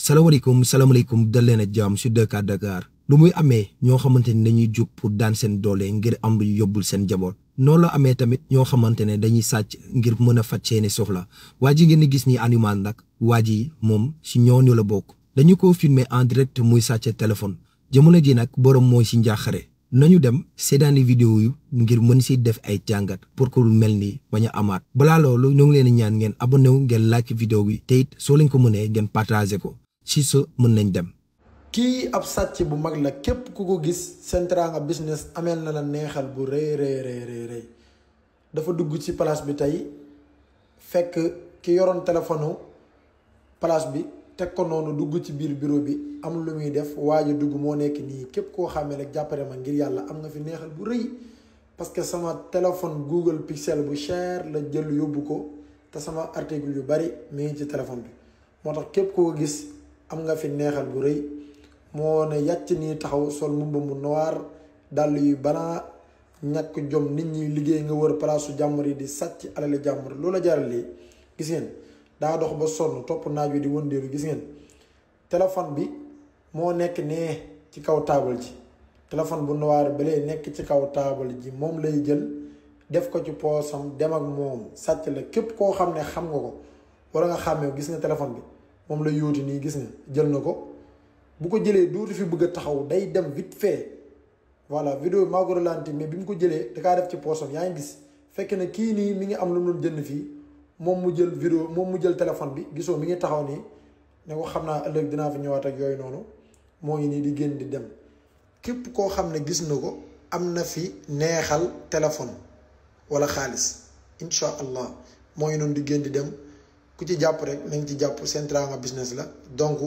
salaamaaleykum dal leen a jàmm sur Dakar Dakar lu muy amee ñoo xamante ne dañuy jóg pour daan seen doole ngir am lu yóbbul seen jaboot noonu la amee tamit ñoo xamante ne dañuy sàcc ngir mën a faj seeni soxla waa ji ngeen di gis ni animal nag waa ji moom si ñooñu la bokk dañu ko filmer en direct muy sàcc téléphone jamono ji nag borom mooy si njaaxare nañu dem seetaani vidéo yu ngir mën si def ay jàngat pour que lu mel ni bañ a amaat balaa loolu ñoo ngi leen ñaan ngeen abonné wu ngeen like vidéo bi te it soo leen ko mënee ngeen partagé ko si sa mën nañ dem. kii ab sàcc bu mag la képp ku ko gis Sen Teranga Business ameel na la neexal bu rëy dafa dugg ci place bi tey fekk ki yoroon téléphone place bi teg ko noonu dugg ci biir bureau bi am lu muy def waaju dugg moo nekk nii képp koo xamee rek jàppale ma ngir yàlla am nga fi neexal bu rëy parce que sama téléphone Google Pixel bu cher la jël yóbbu ko te sama article yu bari mi ngi ci téléphone bi moo tax képp koo gis am nga fi neexal bu rëy moo ne yàcc nii taxaw sol mbubb mu noir dàll yu banaa ñàkk jom nit ñi liggéey nga wër palaasu jàmbur yi di sàcc alali jàmbur loola jaral lii gis ngeen daa dox ba sonn topp naaj wi di wëndeelu gis ngeen téléphone bi moo nekk nee ci kaw taabal ji téléphone bu noir ba lay nekk ci kaw taabal ji moom lay jël def ko ci poosam dem ak moom sàcc la képp koo xam ne xam nga ko wala nga xàmmee gis nga téléphone bi moom la yóoti nii gis nga jël na ko bu ko jëlee dootu fi bëgg a taxaw day dem vite fait voilà vidéo maa ko ralenti mais bi mu ko jëlee da kaa def ci poosam yaa ngi gis fekk na kii nii mi ngi am lu mu doon jënd fii moom mu jël vidéo moom mu jël téléphone bi gisoo mi ngi taxaw nii ne ko xam naa ëllëg dinaa fi ñëwaat ak yooyu noonu moo ngi nii di génn di dem képp koo xam ne gis na ko am na fi neexal téléphone wala xaalis incha allah moo ngi noonu di génn di dem ku ci jàpp rek na nga ci jàpp Sen Teranga Business la donc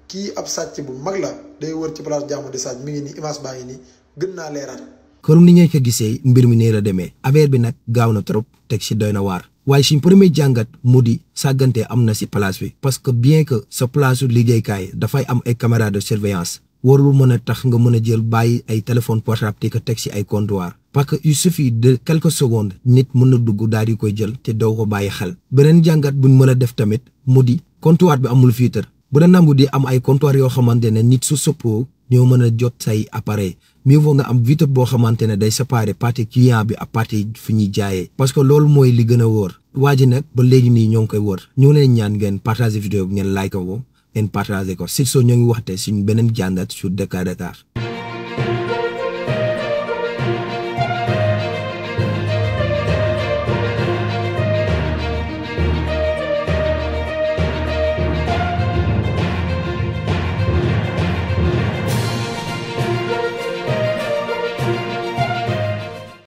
kii ab sàcc bu mag la day wër ci place jàmm di sàcc mi ngi nii image baa ngi nii gën naa leeral. comme ni ngeen ko gisee mbir mi nee la demee affaire bi nag gaaw na trop teg si doy na waar waaye suñ premier jàngat mu di sàggante am na si place bi parce que bien que sa place su liggéeykaay dafay am ay caméra de surveillance warul mën a tax nga mën a jël bàyyi ay téléphone portable te ko teg si ay comptoir parce que il suffit de quelques secondes nit mën na dugg daal di koy jël te doo ko bàyyi xel beneen jàngat buñ mën a def tamit mu di comptoir bi amul filtre bu da nangu di am ay comptoir yoo xamante ne nit su soppoo ñoo mën a jot say appareil mieux vaut nga am vitre boo xamante ne day séparer partie client bi ak partie fi ñuy jaayee parce que loolu mooy li gën a wóor waa ji nag ba léegi nii ñoo ngi koy wóor ñoo leen ñaan ngeen partager vidéo bi ngeen like ko ngeen partager ko si soo ñoo ngi waxte suñ beneen jàngat sur Dakar Dakar